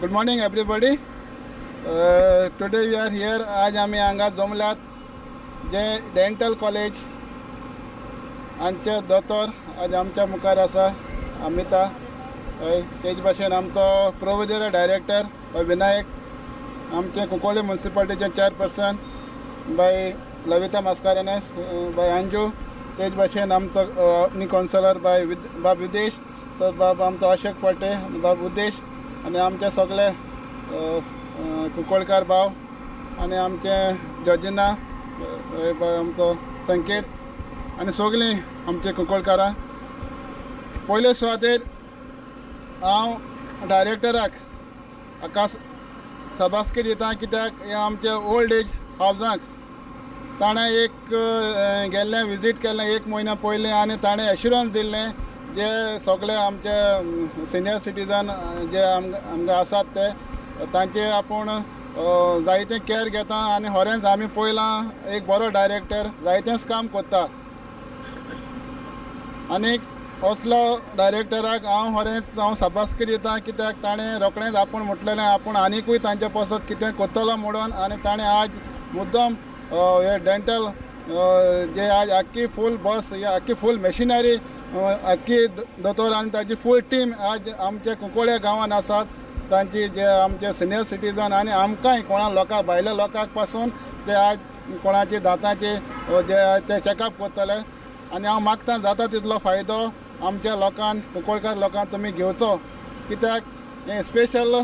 Good morning everybody. Today we are here. आज आमी हांगा जमल्यात जे डेंटल कॉलेज आमचे दोतोर आज आमच्या मुखार आसा अमिता. हय, तेज भाशेन आमचो प्रोविजर डायरेक्टर विनायक, आमचे कुंकळ्ळी मुन्सिपालिटीचे चेअरपर्सन बाय लविता मास्कारेनस, बाय अंजू, तेज भाशेन आमचो न्ही कावन्सिलर बाय बाब विदेश सर, बाब आमचो अशोक पटे, बाब उद्देश आनी आमचे सगळे कुंकळकार भाव आनी आमचे जॉर्जिना, आमचो संकेत आनी सगळीं आमचे कुंकळकारां. पयले सुवातेर हांव डायरेक्टराक हाका शाबासकी दिता, कित्याक हे आमचे ओल्ड एज हावजांक ताणें एक गेल्लें, विजीट केल्लें एक म्हयन्या पयलीं आनी ताणें एश्युरन्स दिल्लें जे सगळे आमचे सिनियर सिटीजन जे आमकां आसात ते तांचे आपूण जायतें कॅर घेता. आनी खरेंच आमी पळयलां, एक बरो डायरेक्टर जायतेंच काम करता आनी असलो डायरेक्टराक हांव खरेंच हांव शाबासकी दिता, कित्याक ताणें रोखडेंच आपूण म्हटलेलें आपूण आनिकूय तांचे पासत कितें करतलो म्हणून. आनी ताणें आज मुद्दम हे डेंटल जे आज आख्खी फूल बस, ही आख्खी फूल मशिनरी, आख्खी दोतोर आनी ताची फूल टीम आज आमच्या कुंकळ्ळे गांवान आसात. तांची जे आमचे सिनियर सिटीजन आनी आमकांय कोणा लोकांक, भायल्या लोकांक पासून ते आज कोणाची दांतांची जे ते चॅकअप करतले. आनी हांव मागता, जाता तितलो फायदो आमच्या लोकांक, कुंकळकार लोकांक तुमी घेवचो, कित्याक हें स्पेशल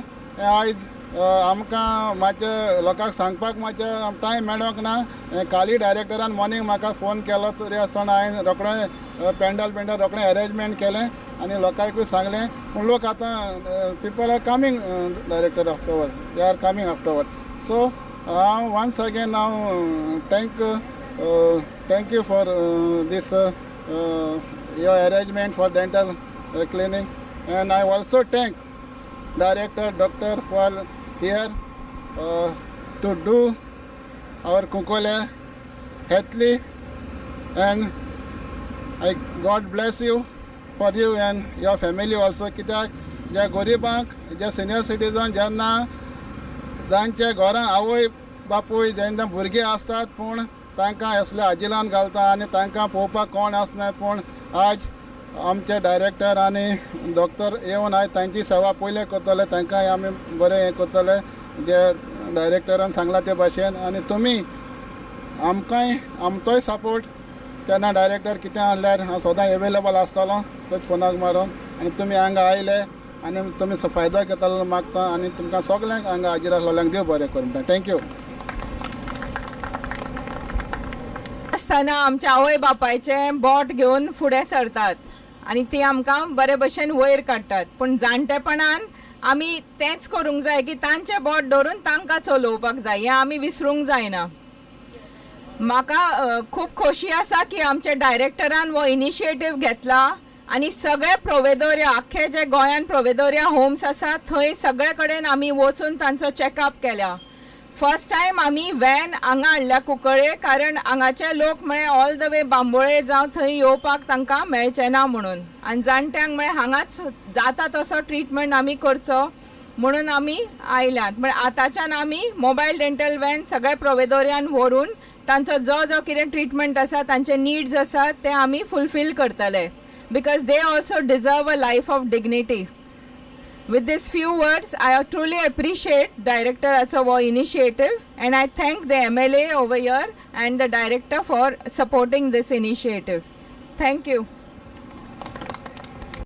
आयज आमकां मातशें लोकांक सांगपाक मातशें टायम मेळोंक ना. हें काली डायरेक्टरान मॉर्निंग म्हाका फोन केलो, तरी आसतना हांवें रोखडें पेंडल पेंडल रोखडें अरेंजमेंट केलें आनी लोकांकूय सांगलें. पूण लोक आतां, people are coming, director, afterward they are coming afterward. So हांव वन्स अगेन हांव thank you for this your arrangement for dental clinic, and I also thank director doctor for here to do our Kunkole healthily, and I God bless you for you and your family also. कित्याक ज्या गरिबांक, जे senior citizen जेन्ना जांच्या घरान आवय बापूय, जेन्ना भुरगीं आसतात, पूण तांकां असले आजिलान घालता आनी तांकां पळोवपाक कोण आसना. पूण आज आमचे डायरेक्टर आनी डॉक्टर येवन आयज तांची सेवा पयले करतले. तांकांय आमी बरें हें करतले जे डायरेक्टरान सांगलां ते भाशेन. आनी तुमी आमकांय आमचोय सपोर्ट तेन्ना डायरेक्टर कितें आहल्यार हांव सदां एवेलेबल आसतलो तुज फोनाक मारून. आनी तुमी हांगा आयले आनी तुमी फायदो घेतलो मागता आनी तुमकां सगल्यांक हांगा हाजीर आसलेल्यांक देव बरें करूं म्हणटा. Thank you. आसतना आमच्या आवय बापायचें बोट घेवन फुडें सरतात आनी ती आमकां बरे भशेन वयर काडटात. पूण जाणटेपणान आमी तेंच करूंक जाय की तांचें बोट धरून तांकां चलोवपाक जाय, हें आमी विसरूंक जायना. म्हाका खूब खोशी आसा की आमच्या डायरेक्टरान हो इनिशिएटीव घेतला आनी सगळे प्रोवेदोरिया, आख्खे जे गोंयान प्रोवेदोरिया होम्स आसा थंय सगळे कडेन आमी वचून तांचो चॅकअप केल्या. फर्स्ट टायम आमी व्हॅन हांगा हाडल्या कुंकळे, कारण हांगाचे लोक म्हळे ऑल the way Bambolim जावं थंय येवपाक तांकां मेळचें ना म्हणून. आनी जाणट्यांक म्हळें हांगाच जाता तसो ट्रिटमेंट आमी करचो म्हणून आमी आयल्यात. म्हळ्यार आतांच्यान आमी मोबायल डेंटल व्हॅन सगळे प्रोवेदोरियान व्हरून तांचो जो जो कितें ट्रिटमेंट आसा, तांचे निड्स आसा, ते आमी फुलफील करतले, because they also deserve a life of dignity. With these few words, I truly appreciate Director Asawa initiative and I thank the MLA over here and the Director for supporting this initiative. Thank you.